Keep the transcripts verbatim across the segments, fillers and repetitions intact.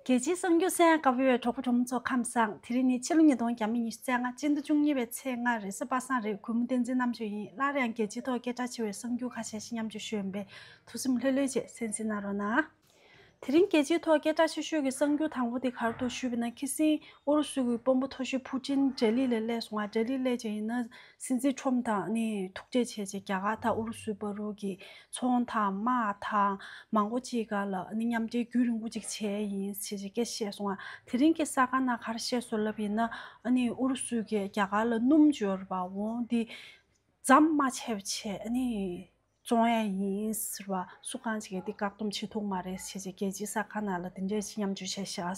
རྒྱལ་སྤྱིའི་གསར་འགྱུར་གསན་ཡག་དགའ་པོ་ཡོད། གྲོགས་པོ་གྲོགས་མོ་ཚོ་ཁམས་བཟང་། དེ་རིང་ནི་ཕྱི་ལོ་ཉིས་སྟོང་ཉི་ཤུ་རྩ་ལྔ་སྤྱི་ཟླ་བཅུ་གཉིས་པའི་ཚེས་ལྔ་རེས་གཟའ་པ་སངས་རེད། གུས་མོ་བསྟན་འཛིན་རྣམ་དཔྱོད་ཡིན། སླར་ཡང་རྒྱལ་སྤྱིའི་ཐོག་སྐད་གྲགས་ཆེ་བའི་གསར་འགྱུར་ཁ་ཤས་ཤིག་མཉམ་སྤྱོད་ཞུ་ཡིན་པས། ཐུགས་སེམས་ལྷོད་ལྷོད་བྱས་གསན་གཟིགས་གནང་རོགས་གནང་། དེ་རིང་རྒྱལ་སྤྱིའི་ཐོག་སྐད་གྲགས་ཆེ་ཤོས་ཀྱི་གསར་འགྱུར་དང་པོ་དེ་ག་རེ་འདུག་ཞུས་པ་ཡིན་ན། ཁ་སང་ཨུ་རུ་སུ་གི་དཔོན་པོ་མཐོ་ཤོས་ཕུ་ཀྲིན་ལྡི་ལི་ལ་སླེབས་སོང་ང་། ལྡི་ལི་སླེབས་བྱས་ཡིན་ན་སྲིད་འཛིན་ཁྲོམ་དང་ནི་ཐུག་འཕྲད་བྱས་བྱས། རྒྱ་གར་དང་ཨུ་རུ་སུའི་བར་དུ་གི་ཚོང་དང་དམག་དང་མང་པོ་ཅིག་སྒང་ལ་ནི་མཉམ་འབྲེལ་རྒྱུན་རིང་པོ་ཅིག་བྱས་ཡིན་ཟེར་བྱས་སྐད་བཤད་སོང་ང་། དེ་རིང་གི་གསར་ཁང་ནང་ག་རེ་བཤད་སོང་ལབ་ཡིན་ན། ཨ་ནི་ཨུ་རུ་སུ་གིས་རྒྱ་གར་ལ་སྣུམ་འབྱོར་བ་འོང་འདི་ཟམ་མ་ཆད་པ་བྱས་ཨ་ནི་བཙོང་ཡ་ཡིན་ཟེར་བ། སུ་གང་ཅིག་གིས་འདི་བཀག་སྡོམ་བྱེད་ཐུབ་མ་རེད་ཟེར་བྱས་རྒྱལ་སྤྱིའི་གསར་ཁང་ནང་ལ་དེ་འདྲས་ཅིག་མཉམ་སྤྱོད་བྱས་ཤག།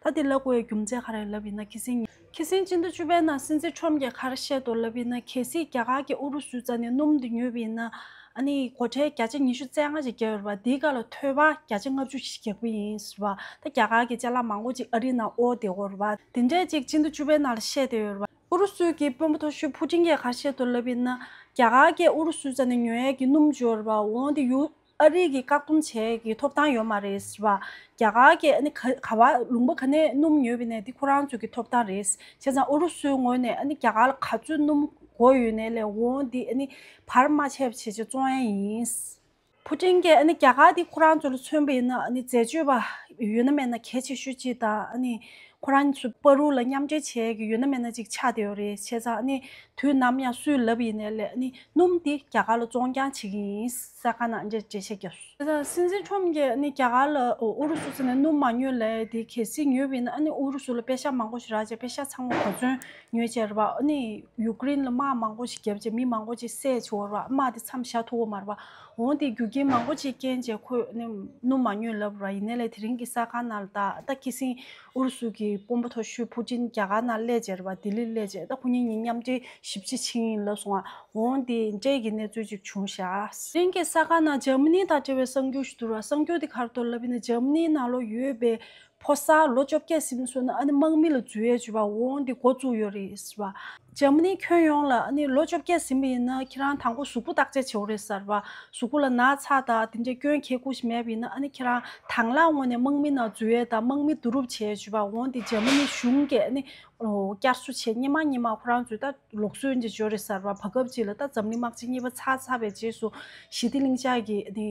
ད་འདི་ལབ་དགོས་ཡའི་རྒྱུ་མཚན་ག་རེ་ལབ་ཡིན་ན། ཁ་སང་ཁ་སང་སྤྱི་ཟླ་བཅུ་པའི་ནང་སྲིད་འཛིན་ཁྲོམ་གྱིས་ག་རེ་བཤད་འདུག་ལབ་ཡིན་ན། གལ་སྲིད་རྒྱ་གར་གྱིས་ཨུ་རུ་སུའི་རྩ་ནས་སྣུམ་འདི་ཉོས་པ་ཡིན་ན། ཨ་ནི་སྒོ་ཁྲལ་བརྒྱ་ཆ་ཉི་ཤུ་རྩ་ལྔ་ཞིག་བརྒྱབ་ཡོད་རེད་པ། འདིའི་སྒང་ལ་ཐོལ་པ་བརྒྱ་ཆ་ལྔ་བཅུ་ཞིག་རྒྱག་གི་ཡིན་ཟེར་བ། ད་རྒྱ་གར་གྱི་ཅ་ལག་མང་པོ་ཅིག་ཨ་རིའི་ནང་དབོར་བསྡད་ཡོད་རེད་པ། དེ་འདྲས་ཅིག་སྤྱི་ཟླ་བཅུ་པའི་ནང་ལ་བཤད་བསྡད་ཡོད་རེད་པ། ཨུ་རུ་སུའི་གི་དཔོན་པོ་མཐོ་ཤོས་ཕུ་ཀྲིན་གྱིས་ག་རེ་བཤད་འདུག་ལབ་ཡིན་ན། རྒྱ་གར་གྱིས་ཨུ་རུ་སུའི་རྩ་ནས་ཉོ་ཡས་ཀྱི་སྣུམ་འབྱོར་བ་འོང་དེ་ཡུ་ཨ་རི་གིས་བཀག་སྡོམ་བྱེད་ཀྱི་ཐོབ་ཐང་ཡོད་མ་རེད་ཟེར་བ། རྒྱ་གར་གྱིས་ཨ་ནི་ག་ག་བ་ལུང་པ་ག་ནས་སྣུམ་ཉོས་པ་ཡིན་ནའི་དེ་ཁོ་རང་ཚོ་གི་ཐོབ་ཐང་རེད། བྱས་ཙང་ཨུ་རུ་སུའི་ངོས་ནས་ཨ་ནི་རྒྱ་གར་ལ་ག་ཚོད་སྣུམ་དགོས་ཡོད་ནའི་ལས་འོང་དེ་ཨ་ནི་བར་མ་ཆད་པ་བྱས་བྱས་བཙོང་ཡ་ཡིན། ཕུ་ཀྲིན་གྱིས་ཨ་ནི་རྒྱ་གར་འདི་ཁོ་རང་ཚོ་ལ་མཚོན་པ་ཡིན་ན། ཨ་ནི་འཛད་སྤྱོད་པ་ཡོད་ན་མེད་ན་གལ་ཆེ་ཤོས་ཅིག་དང་། ཨ་ནི་ཁོ་རང་ཚོ་བར་དུ་ལ་མཉམ་འབྲེལ་བྱེད་ཀྱི་ཡོད་ན་མེད་ན་ཅིག་ཆགས་བསྡད་ཡོད་རེད། བྱས་ཙང་ཨ་ནི་དུས་ནམ་ཡང་སུས་ལབ་ཡིན་ནའི་ལས་ཨ་ནི་སྣུམ་འདི་རྒྱ་གར་ལ་བཙོང་རྐྱང་བྱེད་ཀྱི་ཡིན་གསར་ཁང་ནང་འདྲ་འགྲེལ་བཤད་བརྒྱབ་སོང་། བྱས་ཙང་སྲིད་འཛིན་ཁྲོམ་གྱིས་ཨ་ནི་རྒྱ་གར་ལ་ཨུ་རུ་སུ་ཚོ་ནས་སྣུམ་མ་ཉོས་ལབ་ཡ་དེ་གལ་སྲིད་ཉོས་པ་ཡིན་ན། ཨ་ནི་ཨུ་རུ་སུ་ལ་པེ་ཤག་མང་པོ་ཞིག་རག་བྱས་པེ་ཤག་ཚང་མ་གོ་མཚོན་ཉོས་བྱས་རེད་པ། ཨ་ནི་ཡུཀ་རེན་ལ་དམག་མང་པོ་ཞིག་བརྒྱབ་བྱས་མི་མང་པོ་ཅིག་བསད་བྱས་ཡོད་རེད་པ། དམག་དེ་མཚམས་བཞག་ཐུབ་ཡོད་མ་རེད་པ། འོང་དེ་རྒྱུ་རྐྱེན་མང་པོ་ཅིག་རྐྱེན་བྱས་ཁོས་ནི་སྣུམ་མ་ཉོས་ལབ་ར། ཡིན་ནའི་ལས་དེ་རིང་གི་གསར་ཁང་ནང་ལ་ད་ད་ཁ་སང་ཨུ་རུ་སུ་གི་དཔོན་པོ་མཐོ་ཤོས་ཕུ་ཀྲིན་རྒྱ་གར་ནང་སླེབས་བྱས་རེད་པ། ལྡི་ལི་སླེབས་བྱས། ད་ཁོ་གཉིས་གཉིས་མཉམ་འབྲེལ་ཞིབ་དཔྱད་བྱེད་ཀྱི་ཡིན་ལབ་སོང་ང་། འོང་དེ་འདྲས་ཀྱི་གནས་ཚུལ་ཅིག་བྱུང་ཤག། དེ་རིང་གི་གསར་ཁང་ནང་འཇར་མ་ནི་དང་འབྲེལ་བའི་གསར་འགྱུར་ཞིག་འདུག་ར། གསར་འགྱུར་དེ་ག་རེ་འདུག་ལབ་ཡིན་ན། འཇར་མ་ནི་ནང་ལོགས་ཡོད་པའི་ཕོ་གསར་ལོ་བཅོ་བརྒྱད་ཟིན་སོང་ན་ཨ་ནི་དམག་མི་ལ་འཛུལ་ཡས་བྱས་པ་འོང་དེ་འགོ་བཙུགས་ཡོད་རེད་ཟེར་བ། འཇར་མ་ནི་ཁྱོན་ཡོངས་ལ་ཨ་ནི་ལོ་བཅོ་བརྒྱད་ཟིན་པ་ཡིན་ན་ཁྱེད་རང་དང་པོ་གཟུགས་པོ་བརྟག་དཔྱད་བྱེད་དགོས་རེད་ཟེར་བ། གཟུགས་པོ་ལ་ན་ཚ་དང་དེ་འདྲའི་སྐྱོན་གལ་ཁུག་ཞིག་མེད་པ་ཡིན་ན་ཨ་ནི་ཁྱེད་རང་དང་བླངས་ངོས་ནས་དམག་མི་ནང་འཛུལ་ཡས་དང་དམག་མི་བསྡུ་རུབ་བྱས་བྱས་པ་འོང་དེ་འཇར་མ་ནི་གཞུང་གིས་ཨ་ནི་བསྐྱར་གསོ་བྱས། སྔོན་མ་སྔོན་མ་ཁོ་རང་ཚོས་ད་ལུགས་སྲོལ་འདི་འབྱོར་རེད་ཟེར་བ། བར་སྐབས་ཅིག་ལ་ད་འཛམ་གླིང་དམག་ཆེན་གཉིས་པ་ཚར་ཚར་བའི་རྗེས་སུ་ཞི་བདེ་ལྷིང་འཇགས་ཀྱི་ནི་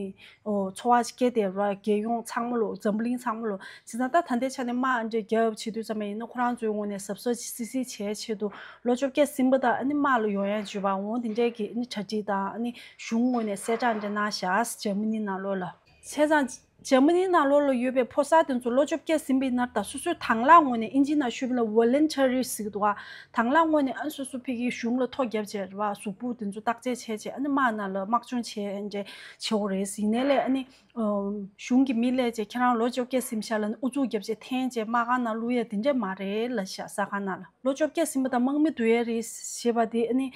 འཚོ་བ་ཞིག་སྐྱེལ་བསྡད་ར། རྒྱལ་ཡོངས་ཚང་མ་ལོ། འཛམ་གླིང་ཚང་མ་ལོ། བྱས་ཙང་ད་ད་ལྟའི་ཆ་ནས་དམག་འདྲ་རྒྱབ་བྱེད་དུས་ཙམ་པ་ཡིན་ན་ཁོ་རང་ཚོའི་ངོས་ནས་གཟབ་གཟབ་ཅིག་སིལ་སིལ་བྱས་ཆེད་དུ་ལོ་བཅོ་བརྒྱད་ཟིན་པ་དང་ཨ་ནི་དམག་ལ་ཡོང་ཡ་བྱས་པ་འོང་དེ་འདྲས་ཀྱི་ནི་གྲ་སྒྲིག་དང་ཨ་ནི་གཞུང་ངོས་ནས་གསལ་བསྒྲགས་འདྲ་གནང་བཞག། འཇར་མ་ནི་ནང་ལོགས་ལ། བྱས་ཙང་འཇར་མ་ནི་ནང་ལོགས་ལ་ཡོད་པའི་ཕོ་གསར་དེ་ཚོ་ལོ་བཅོ་བརྒྱད་ཟིན་པའི་ནར་ད་སོ་སོའི་དང་བླངས་ངོས་ནས། ཨིན་ཇི་ནང་ཞུས་པ་ལ་ཝོ་ལན་ཊ་རི་ཟེར་གི་འདུག་ག། དང་བླངས་ངོས་ནས་ཨ་ནི་སོ་སོ་ཕ་གིའི་གཞུང་ལ་ཐོ་བརྒྱབ་བྱས་རེད་བ། གཟུགས་པོ་དེ་ཚོ་བརྟག་དཔྱད་བྱས་བྱས་ཨ་ནི་དམག་ནང་ལ་དམག་སྦྱོང་བྱས་འདྲ་བྱེད་དགོས་རེད། ཡིན་ནའི་ལས་ཨ་ནི་གཞུང་གི་མི་སླེབས་བྱས་ཁྱེད་རང་ལོ་བཅོ་བརྒྱད་ཟིན་ཤག་ལབ་ནས་ཨུ་ཚུགས་བརྒྱབ་བྱས་འཐེན་བྱས་དམག་ཁང་ནང་བླུག་ཡ་དེ་འདྲ་མ་རེད་ལབ་ཤག་གསར་ཁང་ནང་ལ། ལོ་བཅོ་བརྒྱད་ཟིན་པ་དང་དམག་མི་བསྡུ་ཡས་རེད་ཞེས་པ་དེ་ཨ་ནི་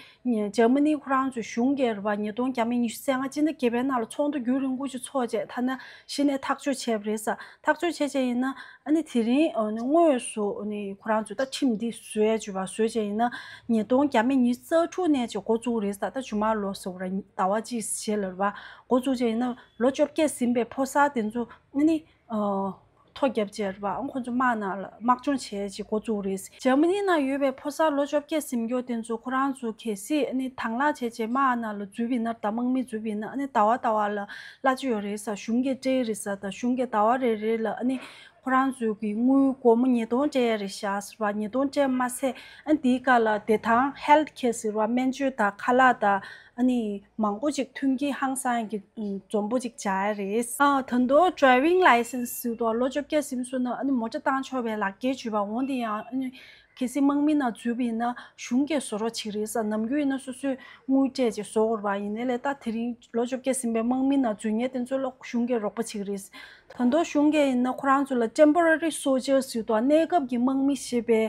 འཇར་མ་ནི་ཁོ་རང་ཚོའི་གཞུང་གིས་རེད་བ། ཉིས་སྟོང་ཉི་ཤུ་རྩ་ལྔ་སྤྱི་ཟླ་བརྒྱད་པའི་ནང་ལ་ཚོགས་འདུ་རྒྱུན་རིང་པོ་ཞིག་ཚོགས་བྱས་ཐ་ན་གཞི་ནས་ཐག་གཅོད་བྱས་པ་རེད་ཟེར། ཐག་གཅོད་བྱས་བྱས་ཡིན་ན་ཨ་ནི་དེ་རིང་ཨ་ནི་དངོས་སུ་ཨ་ནི་ཁོ་རང་ཚོས་ད་ཁྲིམས་འདི་བཟོ་ཡས་བྱས་པ། བཟོས་བྱས་ཡིན་ན་ཉིས་སྟོང་ཉི་ཤུ་རྩ་དྲུག་ནས་ཅིག་འགོ་བཙུགས་རེད་ཟེར། ད་ཇུ་མ་ལོ་ཟེར་བ་རེད། ཟླ་བ་གཅིག་རྗེས་ལ་རེད་བ། འགོ་བཙུགས་བྱས་ཡིན་ན་ལོ་བཅོ་བརྒྱད་ཟིན་པའི་ཕོ་གསར་དེ་ཚོ་ཨ་ནི་ཨ། ཐོ་བརྒྱབ་བྱས་རེད་བ། ཁོང་ཚོ་དམག་ནང་ལ་དམག་སྦྱོང་བྱས་བྱས་འགོ་བཙུགས་རེད། འཇར་མ་ནི་ནང་ཡོད་པའི་ཕོ་གསར་ལོ་བཅོ་བརྒྱད་ཟིན་མཁན་དེ་ཚོ་ཁོ་རང་ཚོ་གལ་སྲིད་ཨ་ནི་དང་བླངས་བྱས་བྱས་དམག་ནང་ལ་འཛུལ་བ་ཡིན་ན། ད་དམག་མི་འཛུལ་བ་ཡིན་ན་ཨ་ནི་ཟླ་བ་ཟླ་བ་ལ་གླ་ཆ་ཡོད་རེད་ཟེར། གཞུང་གིས་སྤྲད་རེད་ཟེར། ད་གཞུང་གིས་ཟླ་བ་རེ་རེ་ལ་ཨ་ནི་ཁོ་རང་ཚོ་གི་དངུལ་སྒོར་མོ་ཉིས་སྟོང་སྤྲད་ཡ་རེད་ཤག་ཟེར་བ། ཉིས་སྟོང་སྤྲད་མ་ཟད་ཨ་ནི་དེའི་སྐབས་ལ་བདེ་ཐང་ཧེལ་ཐི་ཁེར་ཟེར་བ། སྨན་བཅོས་དང་ཁ་ལག་དང་ཨ་ནི་མང་པོ་ཅིག་མཐུན་རྐྱེན་ཧང་སང་གི་འཛོམས་པོ་ཅིག་བྱ་ཡ་རེད། ཨ་ད་དུང་ཌ་རའི་ཝིང་ལའི་སེན་སི་ཟེར་དུས་ལོ་བཅོ་བརྒྱད་ཟིན་སོང་ན་ཨ་ནི་མོ་ཊ་བཏང་ཆོག་པའི་ལག་འཁྱེར་བྱས་པ་འོང་། དེ་ཡང་ཨ་ནི་གལ་སྲིད་དམག་མི་ནང་འཛུལ་བ་ཡིན་ན་གཞུང་གིས་བཟོ་རོགས་བྱེད་ཀྱི་རེད་ཟེར། ནམ་རྒྱུན་ཡིན་ན་སོ་སོས་དངུལ་སྤྲད་བྱས་བཟོ་དགོས་རེད་པ། ཡིན་ནའི་ལས་ད་དེ་རིང་ལོ་བཅོ་བརྒྱད་ཟིན་པའི་དམག་མི་ནང་འཛུལ་མཁན་དེ་ཚོ་ལ་གཞུང་གིས་རོགས་པ་བྱེད་ཀྱི་རེད། ད་དུང་གཞུང་གིས་ཡིན་ན་ཁོ་རང་ཚོ་ལ་ཊེམ་པོ་ར་རི་སོལ་ཇར་ཟེར་དུས་གནས་སྐབས་ཀྱི་དམག་མི་ཞེས་པའི་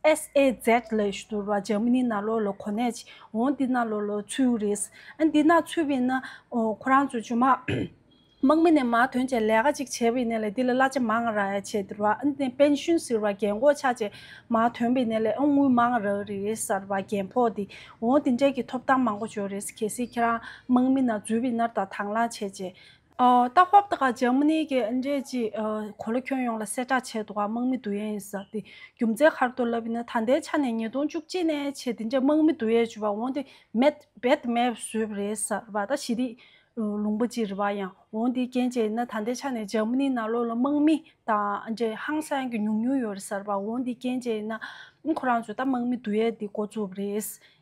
ཨེས་ཨེ་ཛེད་ལབ་ཞིག་འདུག་ར། འཇར་མ་ནི་ནང་ལོགས་ལ་གོ་གནས་ཅིག་འོང་འདི་ནང་ལོགས་ལ་ཚུད་རེད། ཨ་འདི་ནང་ཚུད་པ་ཡིན་ན་ཁོ་རང་ཚོ་ཇུ་མ་དམག་མི་ནས་མར་ཐོན་བྱས་ལས་ཀ་ཅིག་བྱས་པ་ཡིན་ནའི་ལས་འདི་ལ་གླ་ཆ་མང་རག་ཡ་བྱས་འདུག་ར། ཨ་ནི་པེན་ཤུན་ཟེར་བ་རྒན་གོག་ཆགས་བྱས་མར་ཐོན་པ་ཡིན་ནའི་ལས་ཨ་དངུལ་མང་རག་རེད་ཟེར་བ། རྒན་ཕོ་འདི་འོང་འདི་འདྲས་ཀྱི་ཐོབ་ཐང་མང་པོ་ཅིག་ཡོད་རེད། གལ་སྲིད་ཁྱེད་རང་དམག་མི་ནང་འཛུལ་བ་ཡིན་ན་ད་དང་བླངས་བྱས་བྱས། ཨོ། ད་ཧོབ་ཏེ་ག་འཇར་མ་ནི་གི་འདྲས་ཅིག་ཨ་གོ་ལ་ཁྱོན་ཡོངས་ལ་གསལ་བསྒྲགས་བྱས་འདུག་ག་དམག་མི་བསྡུ་ཡས་ཡིན་ས་དེ། རྒྱུ་མཚན་ག་རེ་འདུག་ལབ་ཡིན་ན། ད་ལྟའི་ཆ་ནས་ཉིས་སྟོང་བཅུ་གཅིག་ནས་བྱས་དེ་འདྲས་དམག་མི་བསྡུ་ཡས་བྱས་པ་འོང་དེ་མེད་རྦད་མེད་བཟོས་པ་རེད་ས་རེད་པ། ད་ཞི་བདེ་ལུང་པ་ཅིག་རེད་པ། ཡང་འོང་དེའི་རྐྱེན་བྱས་ཡིན་ན་ད་ལྟའི་ཆ་ནས་འཇར་མ་ནི་ནང་ལོགས་ལ་དམག་མི་དང་འདྲས་ཧང་སང་གི་ཉུང་ཉུང་ཡོད་རེད་ས་རེད་པ། འོང་དེའི་རྐྱེན་བྱས་ཡིན་ན་ཁོ་རང་ཚོས་ད་དམག་མི་བསྡུ་ཡས་དེ་འགོ་བཙུགས་པ་རེད།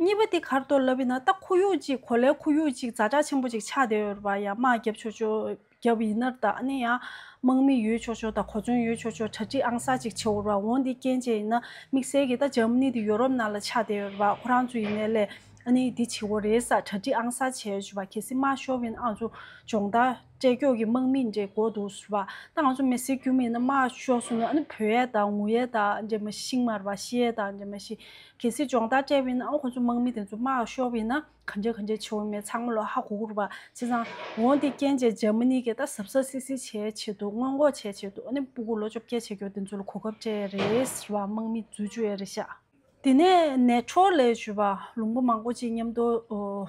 གཉིས་པ་དེ་ག་རེ་འདུག་ལབ་ཡིན་ན། ད་ཁོར་ཡུག་ཅིག་གོ་ལའི་ཁོར་ཡུག་ཅིག་ཛ་དྲག་ཆེན་པོ་ཅིག་ཆགས་བསྡད་ཡོད་རེད་པ། ཡང་དམག་རྒྱབ་ཆོག་ཆོག་རྒྱབ་ཡིན་ན་ད་ཨ་ནི་ཡང་དམག་མི་ཡོད་ཆོག་ཆོག་དང་གོ་མཚོན་ཡོད་ཆོག་ཆོག་གྲ་སྒྲིག་ཨང་གསར་ཅིག་བྱེད་དགོས་རེད་པ། འོང་དེའི་རྐྱེན་བྱས་ཡིན་ན་དམིགས་བསལ་གྱི་ད་འཇར་མ་ནི་དེ་ཡོ་རོབ་ནང་ལ་ཆགས་བསྡད་ཡོད་རེད་པ། ཁོ་རང་ཚོ་ཡིན་ནའི་ལས་ཨ་ནི་འདི་བྱེད་དགོས་རེད་ས། གྲ་སྒྲིག་ཨང་གསར་བྱས་ཡོད་ཆོག་པ། གལ་སྲིད་དམག་ཤོར་བ་ཡིན་ན་ཨ་ཚོ་སྦྱོང་བརྡར་སྤྲད་ཀྱོག་གི་དམག་མི་འདྲས་དགོས་འདུག་ཟེར་བ། ད་ང་ཚོ་མི་སེར་རྒྱུ་མི་ཡིན་ན་དམག་ཤོར་སོང་ན་ཨ་ནི་བོས་ཡས་དང་ངུ་ཡས་དང་འདྲས་མ་ཤི་མར་བ་ཤི་ཡས་དང་འདྲས་མ་ཤི། གལ་སྲིད་སྦྱོང་བརྡར་སྤྲད་པ་ཡིན་ན་ཨ་ཁོ་ཚོ་དམག་མི་དེ་ཚོ་དམག་ཤོར་བ་ཡིན་ན་ག་འདྲས་ག་འདྲས་བྱེད་དགོས་མེད་ཚང་མ་ལོ་ཧ་གོ་གི་རེད་པ། བྱས་ཙང་འོང་དེ་རྐྱེན་བྱས་འཇར་མ་ནི་གིས་ད་གཟབ་གཟབ་སིག་སིག་བྱས་བྱེད་དུ་སྔོན་འགོག་བྱས་བྱེད་དུ་ཨ་ནི་སྤུ་གུ་ལོ་བཅོ་བརྒྱད་བྱེད་རྒྱུ་དེ་ཚོ་ལ་གོ་སྐབས་སྤྲད་ཡས་རེད་ཟེར་བ། དམག་མི་འཛུལ་བཅུག་ཡས་རེད་ཤག་དེ་ནས་ནེ་ཊོ་ལབ་ཡས་ཅིག་ཡོད་པ། ལུང་པ་མང་པོ་ཅིག་མཉམ་དུ་ཨོ་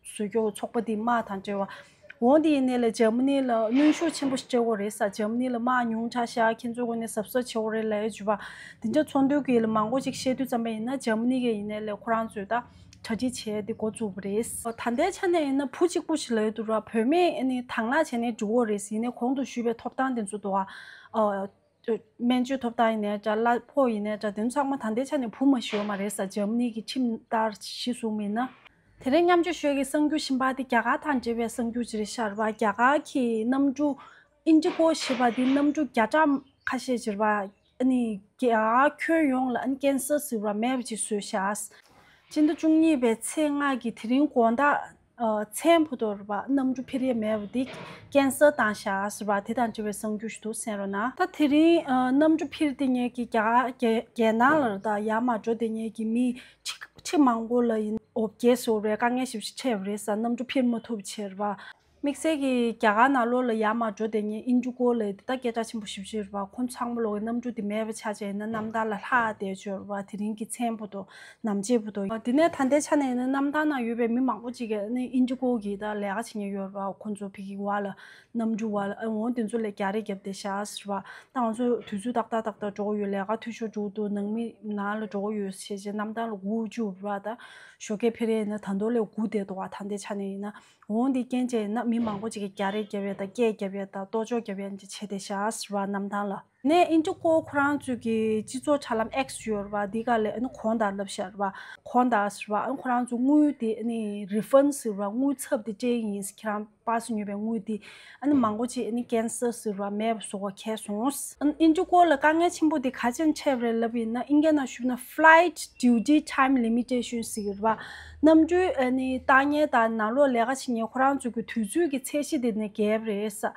བཟོ་རྒྱུ་ཚོགས་པ་དེ་དམག་དང་འབྲེལ་བ། འོང་དེ་ཡིན་ནའི་ལས་འཇར་མ་ནི་ལ་གནོན་ཤུགས་ཆེན་པོ་ཞིག་སྤྲད་དགོས་རེད་ས། འཇར་མ་ནི་ལ་དམག་ཉུང་དྲགས་ཤག་ཁྱེད་ཚོ་ངོས་ནས་གཟབ་གཟབ་བྱེད་དགོས་རེད་ལབ་ཡས་ཅིག་ཡོད་པ། དེ་འདྲ་ཚོགས་འདུ་གི་ལ་མང་པོ་ཅིག་བཤད་དུས་ཙམ་པ་ཡིན་ན་འཇར་མ་ནི་གི་ཡིན་ནའི་ལས་ཁོ་རང་ཚོས་ད་གྲ་སྒྲིག་བྱས་དེ་འགོ་བཙུགས་པ་རེད། ད་ལྟའི་ཆ་ནས་ཡིན་ན་བུ་གཅིག་པུ་ཞིག་ལབ་ཡས་འདུག་ར། བུད་མེད་ཨ་ནི་དང་བླངས་བྱས་ནས་འགྲོ་གི་རེད། ཡིན་ནའི་གོང་དུ་ཞུས་པའི་ཐོབ་ཐང་དེ་ཚོ་འདུག་ཨ། སྨན་བཅོས་ཐོབ་ཐང་ཡིན་ནའི་འདྲ། གླ་ཕོགས་ཡིན་ནའི་འདྲ། དེ་ཚོ་ཚང་མ་ད་ལྟའི་ཆ་ནས་བུ་མ་ཞིག་ཡོད་མ་རེད་ས། འཇར་མ་ནི་གི་ཁྲིམས་ལྟར་གཞི་བཟུང་མིན་ན། དེ་རིང་མཉམ་སྤྱོད་ཞུ་ཡས་ཀྱི་གསར་འགྱུར་གཞན་པ་དེ་རྒྱ་གར་དང་འབྲེལ་བའི་གསར་འགྱུར་ཅིག་རེད་ཤག་ར་བ། རྒྱ་གར་གྱི་གནམ་གྲུ་ཨིན་ཌི་གོ་ཞེས་པ་དེ་གནམ་གྲུ་བརྒྱ་ཕྲག་ཁ་ཤས་ཅིག་ར་བ། ཨ་ནི་རྒྱ་གར་ཁྱོན་ཡོངས་ལ་ཨ་ནི་ཀན་སར་ཟེར་བ་མེད་པ་ཅིག་བཟོས་ཤག་སྤྱི་ཟླ་བཅུ་གཉིས་པའི་ཚེས་ལྔ་གི་དེ་རིང་དགོང་དག་ཨ་མཚན་བར་དུ་ར་བ་གནམ་གྲུ་འཕུར་ཡས་མེད་པ་དེ་ཀན་སལ་བཏང་བཞག་ཟེར་བ་དེ་དང་འབྲེལ་བའི་གསར་འགྱུར་ཞིག་འདུག་གསན་རོགས་གནང་། ད་དེ་རིང་ཨ་གནམ་གྲུ་འཕུར་བསྡད་མཁན་གྱི་རྒྱ་གར་རྒྱལ་རྒྱལ་ནང་ལ་ར་ད་ཡར་མར་འགྲོ་བསྡད་མཁན་གྱི་མི་ཁྲི་ཁྲི་མང་པོ་ལ་ཡིན་འོ་བརྒྱལ་སོང་རེད། དཀའ་ངལ་ཞེ་པོ་ཅིག་འཕྲད་པ་རེད་ས། གནམ་གྲུ་འཕུར་མ་ཐུབ་བྱས་ར་བ། དམིགས་བསལ་གྱི་རྒྱ་གར་ནང་ལོགས་ལ་ཡར་མར་འགྲོ་བསྡད་མཁན་ཨིན་ཌི་གོ་ལབ་དེ་ད་སྐད་གྲགས་ཆེན་པོ་ཞེ་པོ་ཅིག་རེད་བ། ཁོང་ཚང་མ་ལོག་གི་གནམ་གྲུ་དེ་མེད་པ་ཆགས་བྱས་ཡིན་ན་གནམ་ཐང་ལ་ལྷག་བསྡད་ཆོག་རེད་བ། དེ་རིང་གི་མཚན་བར་དུ་ནམ་ཕྱེད་བར་དུ། དེ་ནས་ད་ལྟའི་ཆ་ནས་ཡིན་ན་གནམ་ཐང་ནང་ཡོད་པའི་མི་མང་པོ་ཅིག་གིས་ཨ་ནི་ཨིན་ཌི་གོ་གི་ད་ལས་ཀ་བྱེད་མཁན་ཡོད་རེད་བ། ཁོང་ཚོ་ཕ་གི་བར་ལ་གནམ་གྲུ་བར་ལ་ཨ་འོང་དེ་ཚོ་ལ་རྒྱག་རེས་བརྒྱབ་བསྡད་ཤག་ཟེར་བ། ད་ང་ཚོ་དུས་ཚོད་ཏག་ཏག་ཏག་ཏག་འགྲོ་གི་ཡོད། ལས་ཀ་འཐུས་ཤོར་འགྲོ་གི་འདུག་ནང་མི་ནང་ལ་འགྲོ་གི་ཡོད་ཟེར་བྱས་གནམ་ཐང་ལ་སྒུག་བཅུག་རེད་བ། ད་ཞོགས་ཀས་འཕུར་ཡས་ཡིན་ན་ད་མདོ་ལས་སྒུག་བསྡད་འདུག་བ། ད་ལྟའི་ཆ་ནས་ཡིན་ན། འོང་དེ་རྐྱེན་བྱས་ན་མི་མང་པོ་ཅིག་གིས་རྒྱག་རེས་རྒྱབ་ཡས་དང་སྐད་རྒྱབ་ཡས་དང་ལྟོ་ཅོག་རྒྱབ་ཡས་འདི་བྱས་བསྡད་ཤག་ཟེར་བ་གནམ་ཐང་ལ། ནས་ཨིན་ཌི་གོ་ཁོ་རང་ཚོའི་གི་སྤྱི་ཚོགས་དྲ་ལམ་ཨེགས་ཡོད་རེད་བ། འདི་ག་ལས་ཨ་ནི་གོང་དག་ལབ་ཤག་རེད་བ། གོང་དག་ཟེར་བ་ཨ་ནི་ཁོ་རང་ཚོ་དངུལ་དེ་ཨ་ནི་རི་ཕན་ཟེར་བ་དངུལ་ཚབ་དེ་སྤྲད་ཀྱི་ཡིན་ཟེར། ཁྱེད་རང་པ་སེ་ཉོས་པའི་དངུལ་དེ་ཨ་ནི་མང་པོ་ཅིག་ཨ་ནི་ཀན་སལ་ཟེར་བ་མེད་པ་བཟོ་དགོས་ཁེལ་སོང་། ཨ་ནི་ཨིན་ཌི་གོ་ལ་དཀའ་ངལ་ཆེན་པོ་དེ་ག་ཅན་འཕྲད་པ་རེད་ལབ་ཡིན་ན། ཨིན་སྐད་ནང་ཞུས་ན་Flight Duty Time Limitation ཟེར་གི་རེད་བ། གནམ་གྲུའི་ཨ་ནི་བཏང་མཁན་དང་ནང་ལོགས་ལས་ཀ་བྱེད་མཁན་ཁོ་རང་ཚོ་གི་དུས་ཚོད་ཀྱི་ཚད་གཞི་དེ་ནས་བརྒལ་བ་རེད་ས།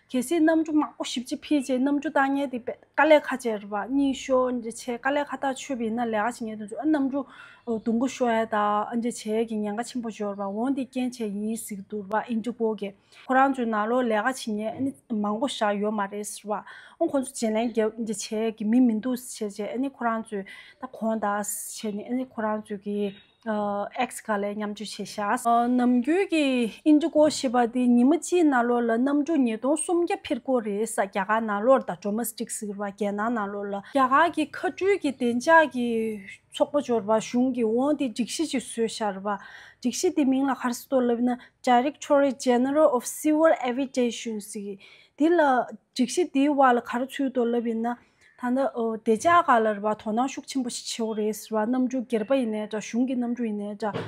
གལ་སྲིད་གནམ་གྲུ་མང་པོ་ཞེ་པོ་ཅིག་འཕུར་བྱས་གནམ་གྲུ་བཏང་མཁན་དེ་དཔེ་དཀའ་ལས་ཁག་ཅན་རེད་བ། གཉིད་ཤོར་འདྲ་བྱས་དཀའ་ལས་ཁག་ཐག་ཆོད་པ་ཡིན་ན་ལས་ཀ་བྱེད་མཁན་དེ་ཚོ་ཨ་གནམ་གྲུ་ཨོ་རྡུང་གི་ཤོར་ཡ་ད་ཨ་འདྲ་བྱས་ཀྱི་ཉེན་ཁ་ཆེན་པོ་ཅིག་ཡོད་རེད་བ། འོང་དེ་རྐྱེན་བྱས་ཡིན་ཟེར་གི་འདུག་རེད་བ། ཨིན་ཌི་གོ་གིས་ཁོ་རང་ཚོའི་ནང་ལོགས་ལས་ཀ་བྱེད་མཁན་ཨ་ནི་མང་པོ་ཞིག་ཡོད་མ་རེད་ཟེར་བ། ཨོ་ཁོ་ཚོ་བརྗེ་ལེན་རྒྱབ་འདྲ་བྱས་ཀྱི་མི་མི་འདུག་ཟེར་བྱས་ཨ་ནི་ཁོ་རང་ཚོས་ད་གོང་དག་བྱས་ནས་ཨ་ནི་ཁོ་རང་ཚོས་ཀྱི་ཨེགས་ག་ལས་མཉམ་སྤྱོད་བྱས་ཤག་ཨ་ནམ་རྒྱུན་གྱི་ཨིན་ཌི་གོ་ཞེས་པ་དེ་ཉི་མ་གཅིག་ནང་ལོགས་ལ་གནམ་གྲུ་ཉིས་སྟོང་སུམ་བརྒྱ་འཕུར་གྱི་ཡོད་རེད་ས། རྒྱ་གར་ནང་ལོགས་དང་ཌོ་མེ་སི་ཊིག་ཟེར་བ་རྒྱལ་ནང་ནང་ལོགས་ལ། རྒྱ་གར་གྱི་མཁའ་འགྲུལ་གྱི་བདེ་འཇགས་ཀྱི་ཚོགས་པ་ཅིག་ཡོད་རེད་བ། གཞུང་གིས་འོང་དེ་སྒྲིག་གཞི་ཅིག་བཟོས་བཞག་རེད་བ། སྒྲིག་གཞི་དེ་མིང་ལ་ག་རེ་ཟེར་འདུག་ལབ་ན་Directorate General of Civil Aviation ཟེར་གི། དེ་ལ་སྒྲིག་གཞི་དེའི་འོག་ལ་ག་རེ་ཚུད་འདུག་ལབ་ཡིན་ན། ད་ལྟ་ཨོ་བདེ་འཇགས་སྒང་ལ་རེད་བ། དོ་སྣང་ཤུགས་ཆེན་པོ་ཞིག་བྱེད་དགོས་རེད་ཟེར་བ། གནམ་གྲུ་སྒེར་པ་ཡིན་ནའི་འདྲ། གཞུང་གི་གནམ་གྲུ་ཡིན་ནའི་འདྲ།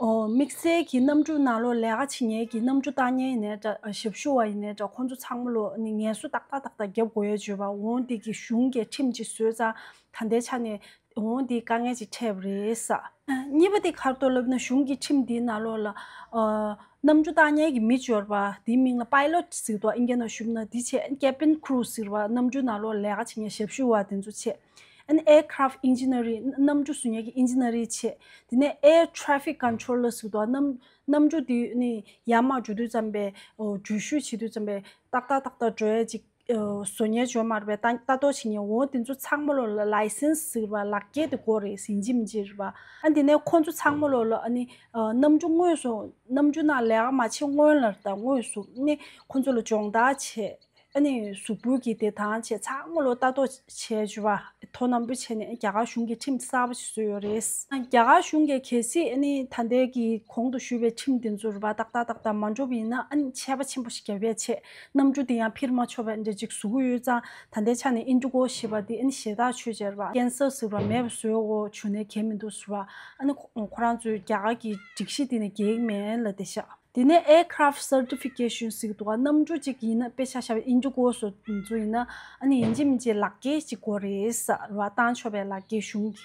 ཨོ་དམིགས་བསལ་གྱི་གནམ་གྲུ་ནང་ལོགས་ལས་ཀ་བྱེད་མཁན་གྱི་གནམ་གྲུ་བཏང་མཁན་ཡིན་ནའི་འདྲ། ཨ་ཞབས་ཞུ་བ་ཡིན་ནའི་འདྲ། ཁོང་ཚོ་ཚང་མ་ལོ་ནི་ངལ་གསོ་ཏག་ཏག་ཏག་ཏག་རྒྱབ་དགོས་ཡ་བརྗོད་པ། འོང་དེ་གི་གཞུང་གི་ཁྲིམས་ཅིག་བཟོས་ཙང་ད་ལྟའི་ཆ་ནས་འོང་དེ་དཀའ་ངལ་ཅིག་འཕྲད་པ་རེད་ས། གཉིས་པ་དེ་ག་རེ་འདུག་ལབ་ན་གཞུང་གི་ཁྲིམས་དེའི་ནང་ལོགས་ལ་ཨ་གནམ་གྲུ་བཏང་མཁན་གྱི་མི་ཅིག་ཡོད་རེད་བ། དེའི་མིང་ལ་པའི་ལོཊ་ཟེར་འདུག་ཨིན་སྐད་ནང་ཞུས་ན་དེ་བྱས། ཨ་ནི་ཀེ་བིན་ཁུ་རུ་ཟེར་བ་གནམ་གྲུའི་ནང་ལོགས་ལས་ཀ་བྱེད་མཁན་ཞབས་ཞུ་བ་དེ་ཚོ་བྱས། ཨ་ནི་aircraft engineering གནམ་གྲུ་བཟོ་མཁན་གྱི་ཨིན་ཇི་ནི་ཡར་བྱས། དེ་ནས་air traffic controller ཟེར་འདུག་གནམ་གནམ་གྲུ་དེ་ནི་ཡར་མར་འགྲོ་དུས་ཙམ་པའི་ཨོ་འགྲུལ་བཞུད་བྱེད་དུས་ཙམ་པའི་ཏག་ཏག་ཏག་ཏག་འགྲོ་ཡ་ཅིག་བཟོ་མཁན་ཡོད་མ་རེད་པས། ལྟ་ལྟ་རྟོག་བྱེད་མཁན། འོ་དེ་ཚོ་ཚང་མ་ལོ་ལ་ལའི་སེན་སི་ཟེར་བ་ལག་འཁྱེར་དེ་དགོས་རེད། ཡིན་གཅིག་མིན་གཅིག་རེད་པ། ཨ་དེ་ནས་ཁོ་ཚོ་ཚང་མ་ལོ་ལ་ཨ་ནི་གནམ་གྲུ་དངོས་སུ། གནམ་གྲུ་ནང་ལས་ཀ་མ་བྱེད་སྔོན་ལ་དང་དངོས་སུ་ནི་ཁོ་ཚོ་ལ་སྦྱོང་བརྡར་བྱས། ཨ་ནི་གཟུགས་པོའི་གི་བདེ་ཐང་བྱས། ཚང་མ་ལོ་ལྟ་རྟོག་བྱས་བྱས་པ། མཐོ་ནན་པོ་བྱས་ནས་རྒྱ་གར་གཞུང་གིས་ཁྲིམས་གསར་པ་ཞིག་བཟོས་ཡོད་རེད། རྒྱ་གར་གཞུང་གིས་གལ་སྲིད་ཨ་ནི་ད་ལྟའི་གི་གོང་དུ་ཞུས་པའི་ཁྲིམས་དེ་ཚོ་རེད་པ། ཏག་ཏག་ཏག་ཏག་མ་འགྲོ་བ་ཡིན་ན། ཨ་ནི་ཆད་པ་ཆེན་པོ་ཞིག་བརྒྱབ་ཡས་བྱས། གནམ་གྲུ་དེ་ཡང་འཕུར་མ་ཆོག་པའི་འདྲ་ཅིག་བཟོ་གི་ཡོད་ཙང་། ད་ལྟའི་ཆ་ནས་ཨིན་ཌི་གོ་ཞེས་པ་དེ་ཨ་ནི་ཞེ་དྲག་ཆོས་ཅན་རེད་པ། ཀན་སར་ཟེར་བ་མེད་པ་བཟོས་འོ་བྱུང་ནས་གལ་མི་འདུག་ཟེར་བ། ཨ་ནི་ཁོ་ཁོ་རང་ཚོའི་རྒྱ་གར་གྱི་སྒྲིག་གཞི་དེ་ནི་འགལ་གྱི་མེད་ལབ་བསྡད་ཤག་དེ་ནས་Aircraft Certification ཟེར་གྱི་འདུག་ག་གནམ་གྲུ་གཅིག་ཡིན་ན། དཔེ་ཆ་བཞག་པ་ཡིན་ན། ཨིན་ཌི་གོ་སོགས་ཚོ་ཡིན་ན། ཨ་ནི་ཡིན་གཅིག་མིན་གཅིག་ལག་འཁྱེར་གཅིག་དགོས་རེད་ཟེར་བ། བཏང་ཆོག་པའི་ལག་འཁྱེར་གཞུང་གི།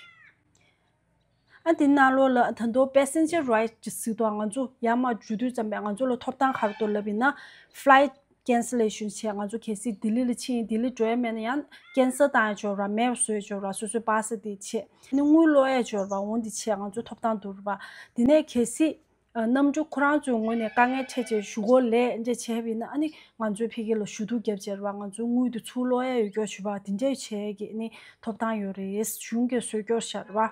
ཨ་དེ་ནང་ལོགས་ལ་ད་དུང་Passenger Right ཟེར་གྱི་འདུག་ང་ཚོ་ཡར་མར་འགྲོ་དུས་ཙམ་པས་ང་ཚོ་ལ་ཐོབ་ཐང་ག་རེ་འདུག་ལབ་ཡིན་ན། Flight Cancellation བྱས། ང་ཚོ་གལ་སྲིད་ལྡི་ལི་ལ་ཕྱིན། ལྡི་ལི་འགྲོ་ཡ་མེད་ན་ཡང་ཀན་སལ་བཏང་ཡ་ཅིག་ཡོད་རེད་པ། མེད་པ་བཟོ་ཡ་ཅིག་ཡོད་རེད་པ། སོ་སོའི་པ་སེ་དེ་བྱས། ཨ་ནི་དངུལ་སློག་ཡ་ཅིག་ཡོད་རེད་པ། འོ་འདི་བྱས། ང་ཚོ་ཐོབ་ཐང་འདུག་རེད་པ། དེ་ནས་གལ་སྲིད། ཨ། གནམ་གྲུ་ཁོ་རང་ཚོའི་ངོས་ནས་དཀའ་ངལ་འཕྲད་བྱས་གཞུག་གུ་ལས་འདྲ་བྱས་པ་ཡིན་ན། ཨ་ནི་ང་ཚོའི་ཕ་གི་ལ་ཞུ་གཏུག་བརྒྱབ་བྱས་རེད་པ། ང་ཚོའི་དངུལ་དེ་ཚུར་སློག་ཡ་ཡོད་སྐྱོར་བྱས་པ། དེ་འདྲ་བྱས་ཀྱི་ཨ་ནི་ཐོབ་ཐང་ཡོད་རེད། གཞུང་གིས་བཟོས་སྐྱོར་བཞག་རེད་པ།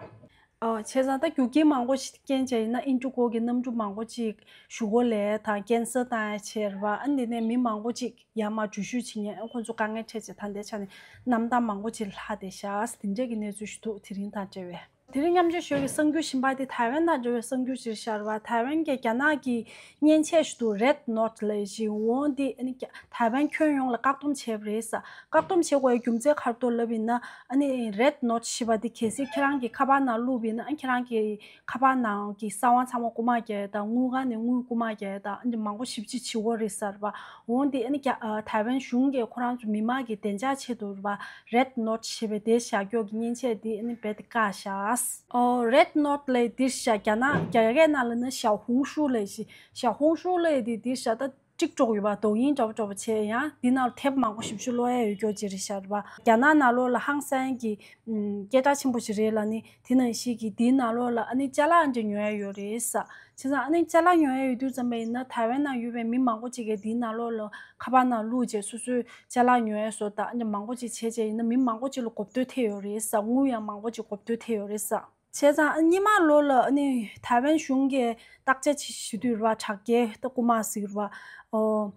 ཨ། བྱས་ཙང་ད་རྒྱུ་རྐྱེན་མང་པོ་ཞིག་རྐྱེན་བྱས་ཡིན་ན། ཨིན་ཌི་གོ་གི་གནམ་གྲུ་མང་པོ་ཅིག་གཞུག་གུ་ལས་དང་ཀན་སལ་བཏང་ཡ་བྱས་རེད་པ། ཨ་ནི་དེ་ནས་མི་མང་པོ་ཅིག་ཡར་མར་འགྲུལ་བཞུད་བྱེད་མཁན་ཁོང་ཚོ་དཀའ་ངལ་འཕྲད་བྱས། ད་ལྟའི་ཆ་ནས་གནམ་ཐང་མང་པོ་ཅིག་ལྷག་བསྡད་ཤག་དེ་འདྲ་གི་གནས་ཚུལ་ཞིག་འདུག་དེ་རིང་དང་འབྲེལ་བའི། དེ་རིང་མཉམ་སྤྱོད་ཞུ་ཡ་གི་གསར་འགྱུར་གཞན་པ་དེ་ཐའེ་ཝན་དང་འབྲེལ་བའི་གསར་འགྱུར་ཅིག་རེད་ཤག་རེད་པ། ཐའེ་ཝན་གྱིས་རྒྱ་ནག་གི་མཉེན་ཆས་ཞིག་འདུག Red Note ལབ་ཡ་ཞིག་འོང་དེ་ཨ་ནི་རྒྱ་ཐའེ་ཝན་ཁྱོན་ཡོངས་ལ་བཀག་སྡོམ་བྱས་པ་རེད་ཟེར། བཀག་སྡོམ་བྱེད་དགོས་ཡ་རྒྱུ་མཚན་ག་རེ་འདུག་ལབ་ཡིན་ན། ཨ་ནི་Red Note ཞེས་པ་དེ་གལ་སྲིད་ཁྱེད་རང་གི་ཁ་པར་ནང་བླུགས་པ་ཡིན་ན། ཨ། ཁྱེད་རང་གི་ཁ་པར་ནང་གི་གསང་བ་ཚང་མ་རྐུ་མ་རྒྱག་ཡ་དང་། དངུལ་ཁང་ནས་དངུལ་རྐུ་མ་རྒྱག་ཡ་དང་། ཨ་ནི་མང་པོ་ཞེ་པོ་ཅིག་བྱེད་ཀྱི་ཡོད་རེད་ཟེར་བ། འོང་དེ་ཨ་ནི་རྒྱ་ཨ། ཐའེ་ཝན་གཞུང་གིས་ཁོ་རང་ཚོ་མི་མང་གི་བདེ་འཇགས་ཆེད་དུ་རེད་པ། Red Note ཞེས་པའི་དེ་བཞག་སྐྱོར་གྱི་མཉེན་ཆས་དེ་ཨ་ནི་རྦད་དེ་བཀག་བཞག་ཨོ། Red Note ལབ་ཡ་དེ་རེད་ཤག་རྒྱ་ནག་རྒྱ་སྐད་ནང་ལབ་ན་小红书ལབ་ཡ་ཞིག 小红书ལབ་ཡ་དེ་དེ་རེད་ཤག་ད་ཊིག་ཊོག་ཡོད་པ། དོ་དབྱིངས་འདྲ་པོ་འདྲ་པོ་བྱས། ཡང་དེ་ནང་ལ་དེབ་མང་པོ་ཞེ་པོ་ཅིག་ཀློག་ཡ་ཡོད་སྐྱོར་ཅིག་རེད་ཤག་རེད་པ། རྒྱ་ནག་ནང་ལོགས་ལ་ཧང་སང་གི་ཨམ། སྐད་གྲགས་ཆེན་པོ་ཞིག་རེད་ལབ་ནི། དེ་ནང་བཞིན་གྱི་དེའི་ནང་ལོགས་ལ་ཨ་ནི་ཅ་ལག་འདྲ་ཉོ་ཡ་ཡོད་རེད་ཟེར། བྱས་ཙང་ཨ་ནི་ཅ་ལག་ཉོ་ཡ་ཡོད་དུས་ཙམ་པ་ཡིན་ན། ཐའེ་ཝན་ནང་ཡོད་པའི་མི་མང་པོ་ཅིག་གིས་དེའི་ནང་ལོགས་ལ་ཁ་པར་ནང་བླུགས་བྱས་སོ་སོའི་ཅ་ལག་ཉོ་ཡ་བཟོ་དང་ཨ་ནི་མང་པོ་ཅིག་བྱས་བྱས་ཡིན་ན། མི་མང་པོ་ཅིག་ལ་གོ་བསྡུར་ཐེབས་ཡོད་རེད་ཟེར། དངུལ་ཡང་མང་པོ་ཅིག་གོ་བསྡུར་ཐེབས་ཡོད་རེད་ཟེར། བྱས་ཙང་ཨ། སྔོན་མ་ལོ་ལ་ཨ་ནི་ཐའེ་ཝན་གཞུང་གིས་བརྟག་དཔྱད་ཅིག་ཞུ་དུས་རེད་པ། དྲག་སྐྱེད་ད་རྐུ་མ་ཟེར་བ། ཨོ།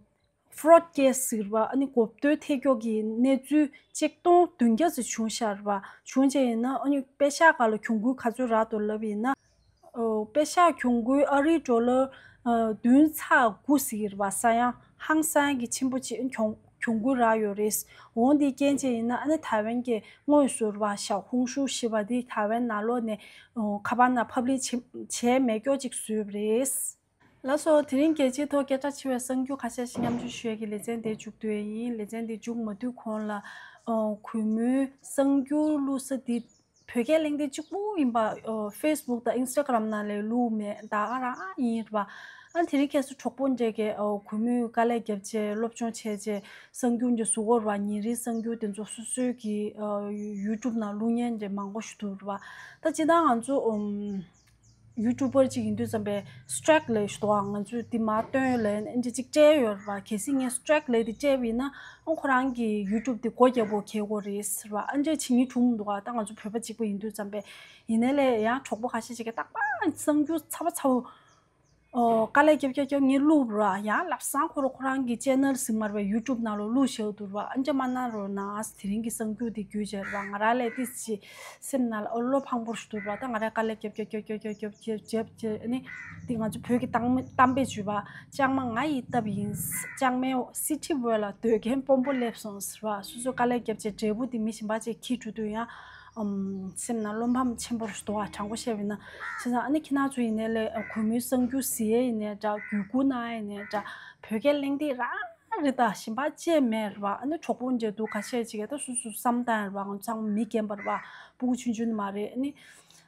fraud case ཟེར་བ། ཨ་ནི་གོ་བསྡུར་ཐེབས་སྐྱོར་གྱི་གནས་ཚུལ་ཆིག་སྟོང་བདུན་བརྒྱ་ཙམ་བྱུང་ཤག་རེད་པ། བྱུང་བྱས་ཡིན་ན་ཨ་ནི་པེ་ཤག་སྒང་ལ་གྱོང་གུན་ག་ཚོད་རག་འདུག་ལབ་ཡིན་ན། ཨོ། པེ་ཤག་གྱོང་གུན་ཨ་རིའི་ཌོ་ལར་ཨ། བདུན་ཚེག་དགུ་ཟེར་གྱི་རེད་པ། ས་ཡང་ཧང་སང་གི་ཆེན་པོ་ཅིག་གྱོང་གྱོང་གུན་རག་ཡོད་རེད། འོ་འདི་རྐྱེན་བྱས་ཡིན་ན་ཨ་ནི་ཐའེ་ཝན་གྱིས་དངོས་སུ་རེད་པ། 小红书ཞེས་པ་འདི་ཐའེ་ཝན་ནང་ལོགས་ནས། ཨོ། ཁ་པར་ནང་ཕབ་ལེན་བྱེད་བྱས་མེད་སྐྱོར་ཅིག་བཟོས་པ་རེད། ལགས་སོ། དེ་རིང་རྒྱལ་སྤྱིའི་ཐོག་སྐད་གྲགས་ཆེ་བའི་གསར་འགྱུར་ཁ་ཤས་ཤིག་མཉམ་སྤྱོད་ཞུ་ཡས་ཀྱི་ལེ་ཚན་དེ་མཇུག་བསྡུ་ཡས་ཡིན། ལེ་ཚན་དེ་མཇུག་མ་བསྡུ་གོང་ལ། ཨོ། གུས་མོའི་གསར་འགྱུར་བླུག་ས་འདི། བོད་སྐད་གླེང་སྟེགས་གཅིག་པུ་ཡིན་པ། ཨོ། Facebook དང་Instagram ནང་ལས་བླུགས་མེད། ད་ག་རང་ཨ་ཡིན་རེད་པ། ཨ། དེ་རིང་ཁ་སང་གྲོགས་པོ་འདྲ་གིས། ཨོ། གུས་མོས་དཀའ་ལས་བརྒྱབ་བྱས་སློབ་སྦྱོང་བྱས་བྱས་གསར་འགྱུར་འདི་བཟོ་གི་ཡོད་རེད་པ། ཉིན་རེའི་གསར་འགྱུར་དེ་ཚོ་སོ་སོའི་གི། ཨོ། YouTube ནང་བླུག་མཁན་འདྲ་མང་པོ་ཞིག་འདུག་རེད་པ། ད་སྤྱིར་བཏང་ང་ཚོ། ཨམ། YouTuber གཅིག་ཡིན་དུས་ཙམ་པས་strike ལབ་ཡ་ཞིག་འདུག་ག་ང་ཚོས་འདི་མར་བཏོན་ཡོད་ལབ་ནས་ཨ་འདྲ་གཅིག་སྤྲད་ཡོད་རེད་པ། གལ་སྲིད་ངས་strike ལབ་ཡ་དེ་སྤྲད་པ་ཡིན་ན། ཨ། ཁོ་རང་གི་YouTube དེ་སྒོ་རྒྱབ་པོ་འགེལ་དགོས་རེད་ཟེར་བ། ཨ་འདྲ་བྱེད་སྙིང་བྲོ་མི་འདུག་ག་ད་ང་ཚོ་བོད་པ་གཅིག་པུ་ཡིན་དུས་ཙམ་པས། ཡིན་ནའི་ལས་ཡང་གྲོགས་པོ་ཁ་ཤས་ཅིག་གིས་རྟག་པར་གསར་འགྱུར་ཚ་པོ་ཚ་པོ། ཨོ། དཀའ་ལས་རྒྱབ་རྒྱབ་རྒྱབ་ངས་བླུགས་ར། ཡང་ལབ་སང་ཁོ་རང་ཁོ་རང་གི་channel ཟེར་མ་རེད་པས། YouTube ནང་ལོགས་བླུགས་བཞག་འདུག་ར། ཨ་འདྲ་མ་གནང་རོགས་གནང་། དེ་རིང་གི་གསར་འགྱུར་དེ་བརྒྱུད་བྱས་ར། ང་རང་ལས་ཏིས་ཅིག་སེམས་ནང་ལ་ཨོ་བློ་ཕངས་པོ་ཞིག་འདུག་ར། ད་ང་རང་དཀའ་ལས་རྒྱབ་རྒྱབ་རྒྱབ་རྒྱབ་རྒྱབ་རྒྱབ་བྱས། ཨ་ནི་འདི་ང་ཚོ་བོད་ཀྱི་གཏམ་གཏམ་དཔེ་བརྗོད་པ། ལྕང་མ་ང་ཡི་སྟབས་ཡིན། ལྕང་མའི་སི་ཁྲི་འོག་ལ་སྡོད་མཁན་དཔོན་པོ་སླེབས་སོང་ཟེར་བ། སོ་སོ་དཀའ་ལས་རྒྱབ་བྱས་འབྲས་བུ་དེ་མི་གཞན་པ་ཅིག་འཁྱེར་འགྲོ་དུས་ཡང་། ཨམ། སེམས་ནང་བློ་ཕམ་ཆེན་པོ་རེད་འདུག་ག་དྲང་པོ་བཤད་པ་ཡིན་ན། བྱས་ཙང་ཨ་ནི་ཁྱེད་རང་ཚོ་ཡིན་ནའི་ལས་གུས་མོའི་གསར་འགྱུར་གཟིགས་ཡས་ཡིན་ནའི་འདྲ། བརྒྱུད་སྐུར་གནང་ཡས་ཡིན་ནའི་འདྲ། བོད་སྐད་གླེང་སྟེགས་རང་རེད། ད་གཞན་པ་ཅིག་མེད་རེད་པ། ཨ་ནི་གྲོགས་པོ་འདྲ་འདུག་ཁ་ཤས་ཅིག་གིས་ད་སོ་སོ་བསམ་བཏང་ཡས་རེད་པ། ང་ཚོ་ཚང་མ་མི་རྒན་པ་རེད་པ། སྤུ་གུ་ཆུང་ཆུང་ནི་མ་རེད། ཨ་ནི།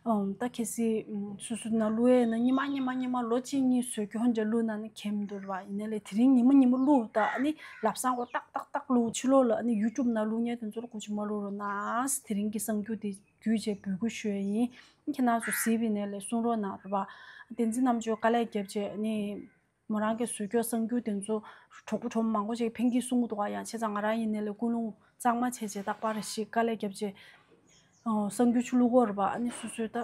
ཨམ། ད་གལ་སྲིད་སོ་སོ་ནང་བླུག་ཡས་ཡིན་ན་སྔོན་མ་སྔོན་མ་སྔོན་མ་ལོ་གཅིག་གཉིས་བཟོས་རྒྱུ་འདྲ་བླུགས་ན་ནི་གལ་མི་འདུག་རེད་པ། ཡིན་ནའི་ལས་དེ་རིང་ཉིན་མོ་ཉིན་མོ་བླུགས། ད་ཨ་ནི་ལབ་སང་ཁོ་ཏག་ཏག་ཏག་བླུགས། ཕྱི་ལོགས་ལ་ཨ་ནི་YouTube ནང་བླུག་མཁན་དེ་ཚོ་ལ་གོ་ཆུ་མ་བླུགས་རོགས་གནང་། དེ་རིང་གི་གསར་འགྱུར་དེ་བརྒྱུད་བྱས་འབོད་སྐུལ་ཞུ་ཡས་ཡིན། ཁྱེད་རང་ཚོ་གཟིགས་པ་ཡིན་ནའི་ལས་གསུང་རོགས་གནང་རེད་པ། བསྟན་འཛིན་རྣམ་དཔྱོད་དཀའ་ལས་བརྒྱབ་བྱས་ཨ་ནི། མོ་རང་གི་བཟོ་བཅོས་གསར་འགྱུར་དེ་ཚོ་གྲོགས་པོ་གྲོགས་མོ་མང་པོ་ཞིག་ཕན་གྱི་གསུང་གི་འདུག་ག་ཡང་བྱས་ཙང་ང་རང་ཡིན་ནའི་ལས་ཀུན་སློང་གཙང་མ་བྱས་བྱས་རྟག་པར་ཞིག་དཀའ་ལས་བརྒྱབ་བྱས། ཨོ། གསར་འགྱུར་ཆུ་བླུག་གོ་རེད་པ། ཨ་ནི་སོ་སོས་ད་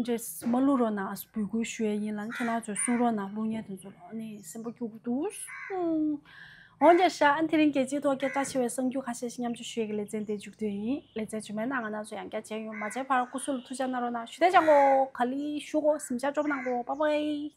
འདྲེས་མ་བླུག་རོགས་གནང་། འབོད་སྐུལ་ཞུ་ཡས་ཡིན་ལ། ཨ་ནི་ཁྱེད་རང་ཚོས་གསུང་རོགས་གནང་། བླུག་མཁན་དེ་ཚོ་ལ། ཨ་ནི་སེམས་པ་སྐྱོ་གི་འདུག་འོན་ཀྱང་ཤ། ཨ་ནི་དེ་རིང་རྒྱལ་སྤྱིའི་ཐོག་སྐད་གྲགས་ཆེ་བའི་གསར་འགྱུར་ཁ་ཤས་ཤིག་མཉམ་སྤྱོད་ཞུ་ཡས་ཀྱི་ལེ་ཚན་དེ་མཇུག་བསྡུས་ཡིན། ལེ་ཚན་རྗེས་མའི་ནང་ང་རང་ཚོ་ཡང་བསྐྱར་མཇལ་ཡོང་། མ་མཇལ་བར་སྐུ་གཟུགས་ལ་ཐུགས་ཅག་གནང་རོགས་གནང་། ཞུ་དེ་ཅང་གོ། ག་ལི་ཞུ་གོ། གཟིམ་ཤག་ཅོབ་གནང་གོ། པ་པའི།